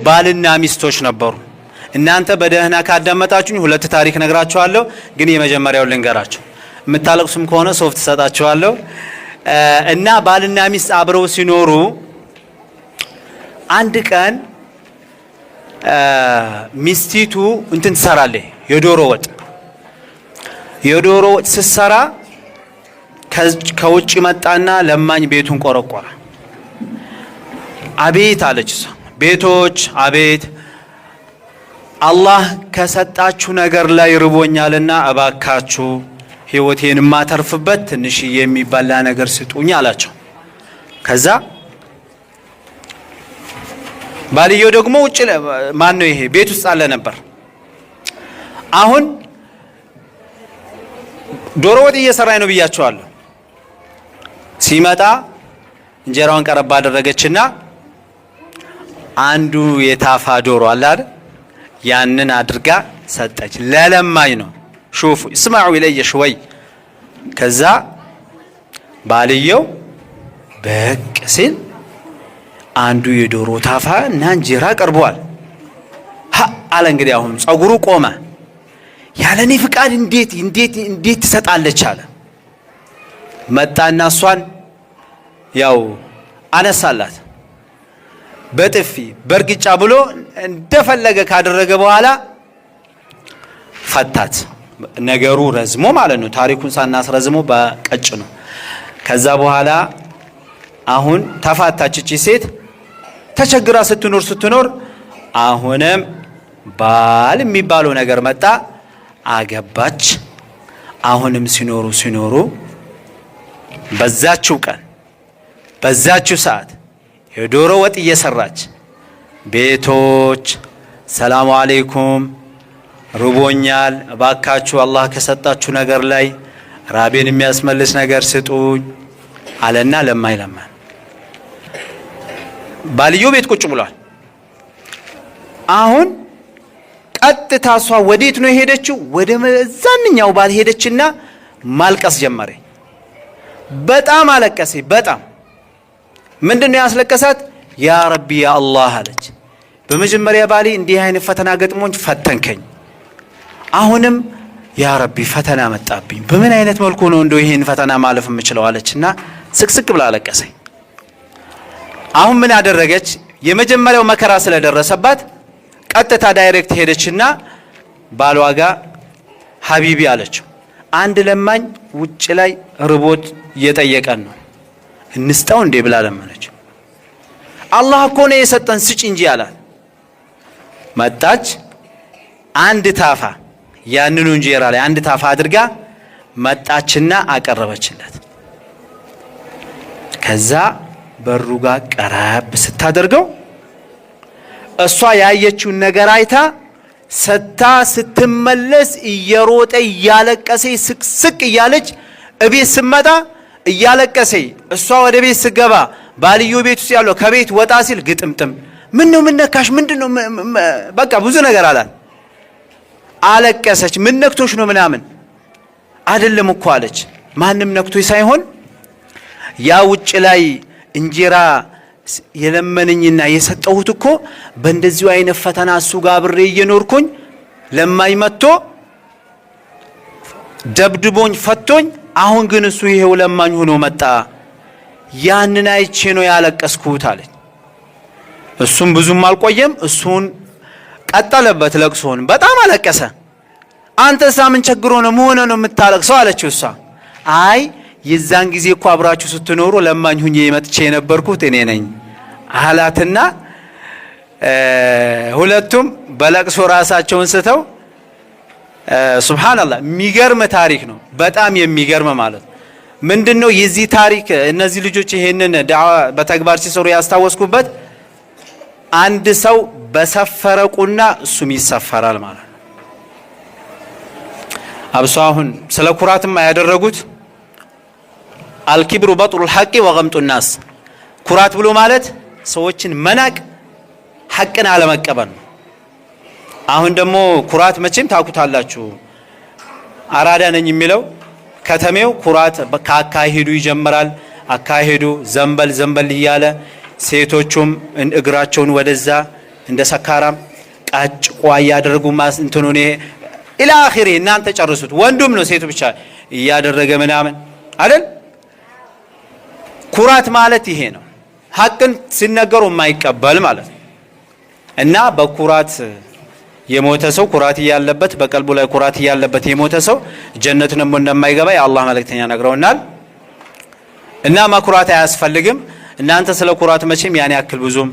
ባልና ሚስቶች ነበሩ። እናንተ በደህና ካዳመጣችሁኝ ሁለት ታሪክ ነግራችኋለሁ፣ ግን የመጀመሪያውን ልንገራችሁ። የምታለቅሱም ከሆነ ሶፍት ሰጣችኋለሁ። እና ባልና ሚስት አብረው ሲኖሩ አንድ ቀን ሚስቲቱ እንትን ትሰራለች፣ የዶሮ ወጥ። የዶሮ ወጥ ስትሰራ ከውጭ መጣና ለማኝ ቤቱን ቆረቆረ። አቤት አለች እሷ። ቤቶች አቤት፣ አላህ ከሰጣችሁ ነገር ላይ ርቦኛልና እባካችሁ ህይወቴን የማተርፍበት ትንሽዬ የሚበላ ነገር ስጡኝ አላቸው። ከዛ ባልየው ደግሞ ውጭ፣ ማን ነው ይሄ፣ ቤት ውስጥ አለ ነበር። አሁን ዶሮ ወጥ እየሰራኝ ነው ብያቸዋለሁ። ሲመጣ እንጀራውን ቀረባ አደረገችና አንዱ የታፋ ዶሮ አለ አይደል? ያንን አድርጋ ሰጠች። ለለማኝ ነው። شوفوا اسمعوا إلي شوي። ከዛ ባልየው በቅ ሲል አንዱ የዶሮ ታፋ እና እንጀራ ቀርቧል። ሀ አለ። እንግዲህ አሁን ጸጉሩ ቆመ። ያለኔ ፍቃድ እንዴት እንዴት እንዴት ትሰጣለች አለ። መጣና እሷን ያው አነሳላት በጥፊ በእርግጫ ብሎ እንደፈለገ ካደረገ በኋላ ፈታት። ነገሩ ረዝሞ ማለት ነው። ታሪኩን ሳናስረዝሞ በቀጭኑ። ከዛ በኋላ አሁን ተፋታች። እቺ ሴት ተቸግራ ስትኖር ስትኖር አሁንም ባል የሚባለው ነገር መጣ፣ አገባች። አሁንም ሲኖሩ ሲኖሩ በዛችው ቀን በዛችው ሰዓት የዶሮ ወጥ እየሰራች ቤቶች ሰላሙ አለይኩም ርቦኛል፣ እባካችሁ አላህ ከሰጣችሁ ነገር ላይ ራቤን የሚያስመልስ ነገር ስጡኝ አለና ለማኝ ለማን። ባልየው ቤት ቁጭ ብሏል። አሁን ቀጥታ እሷ ወዴት ነው የሄደችው? ወደ መዛንኛው ባል ሄደችና ማልቀስ ጀመረ። በጣም አለቀሰ። በጣም ምንድን ነው ያስለቀሳት? ያ ረቢ ያ አላህ አለች። በመጀመሪያ ባሌ እንዲህ አይነት ፈተና ገጥሞኝ ፈተንከኝ። አሁንም ያ ረቢ ፈተና መጣብኝ። በምን አይነት መልኩ ነው እንደው ይሄን ፈተና ማለፍ የምችለው አለችና ስቅስቅ ብላ አለቀሰኝ። አሁን ምን አደረገች? የመጀመሪያው መከራ ስለደረሰባት ቀጥታ direct ሄደችና ባሏ ጋ حبيبي አለችው። አንድ ለማኝ ውጭ ላይ ርቦት እየጠየቀን ነው፣ እንስጠው እንዴ ብላ ለመነችው። አላህ እኮ ነው የሰጠን ስጭ እንጂ አላት። መጣች፣ አንድ ታፋ ያንኑ እንጀራ ላይ አንድ ታፋ አድርጋ መጣችና አቀረበችለት። ከዛ በሩ ጋር ቀረብ ስታደርገው እሷ ያየችውን ነገር አይታ ሰታ ስትመለስ እየሮጠ እያለቀሰ ስቅስቅ እያለች እቤት ስመጣ እያለቀሰ፣ እሷ ወደ ቤት ስገባ ባልዮ ቤት ውስጥ ያለው ከቤት ወጣ ሲል ግጥምጥም፣ ምን ነው፣ ምን ነካሽ፣ ምንድን ነው፣ በቃ ብዙ ነገር አላት። አለቀሰች። ምን ነክቶሽ ነው ምናምን፣ አይደለም እኮ አለች። ማንም ነክቶሽ ሳይሆን ያ ውጭ ላይ እንጀራ የለመነኝና የሰጠሁት እኮ በእንደዚሁ አይነት ፈተና እሱ ጋር አብሬ እየኖርኩኝ ለማኝ መጥቶ ደብድቦኝ ፈቶኝ፣ አሁን ግን እሱ ይሄው ለማኝ ሆኖ መጣ። ያንን አይቼ ነው ያለቀስኩት አለች። እሱም ብዙም አልቆየም፣ እሱን ቀጠለበት ለቅሶን፣ በጣም አለቀሰ። አንተሳ ምን ቸግሮ ነው መሆነ ነው የምታለቅሰው አለችው። እሷ አይ የዛን ጊዜ እኮ አብራችሁ ስትኖሩ ለማኝ ሁኜ መጥቼ የነበርኩት እኔ ነኝ አላትና ሁለቱም በለቅሶ ራሳቸውን ስተው፣ ሱብሃንአላህ፣ የሚገርም ታሪክ ነው። በጣም የሚገርም ማለት ነው። ምንድነው የዚህ ታሪክ፣ እነዚህ ልጆች ይሄንን ዳዕዋ በተግባር ሲሰሩ ያስታወስኩበት፣ አንድ ሰው በሰፈረ ቁና እሱም ይሰፈራል ማለት ነው። አብሶ አሁን ስለ ኩራትም ያደረጉት الكبر بطر الحق وغمط الناس፣ ኩራት ብሎ ማለት ሰዎችን መናቅ፣ ሐቅን አለመቀበል ነው። አሁን ደግሞ ኩራት መቼም ታውቁታላችሁ። አራዳ ነኝ የሚለው ከተሜው ኩራት ከአካሄዱ ይጀምራል። አካሄዱ ዘንበል ዘንበል እያለ፣ ሴቶቹም እግራቸውን ወደዛ እንደ ሰካራም ቃጭ ቋ እያደረጉ እንትኑን إلى آخره እናንተ ጨርሱት። ወንዱም ነው ሴቱ ብቻ እያደረገ ምናምን አይደል? ኩራት ማለት ይሄ ነው። ሐቅን ሲነገሩ የማይቀበል ማለት ነው። እና በኩራት የሞተ ሰው፣ ኩራት እያለበት፣ በቀልቡ ላይ ኩራት እያለበት የሞተ ሰው ጀነት ደግሞ እንደማይገባ የአላህ መልእክተኛ ነግረውናል። እና መኩራት አያስፈልግም። እናንተ ስለ ኩራት መቼም ያን ያክል ብዙም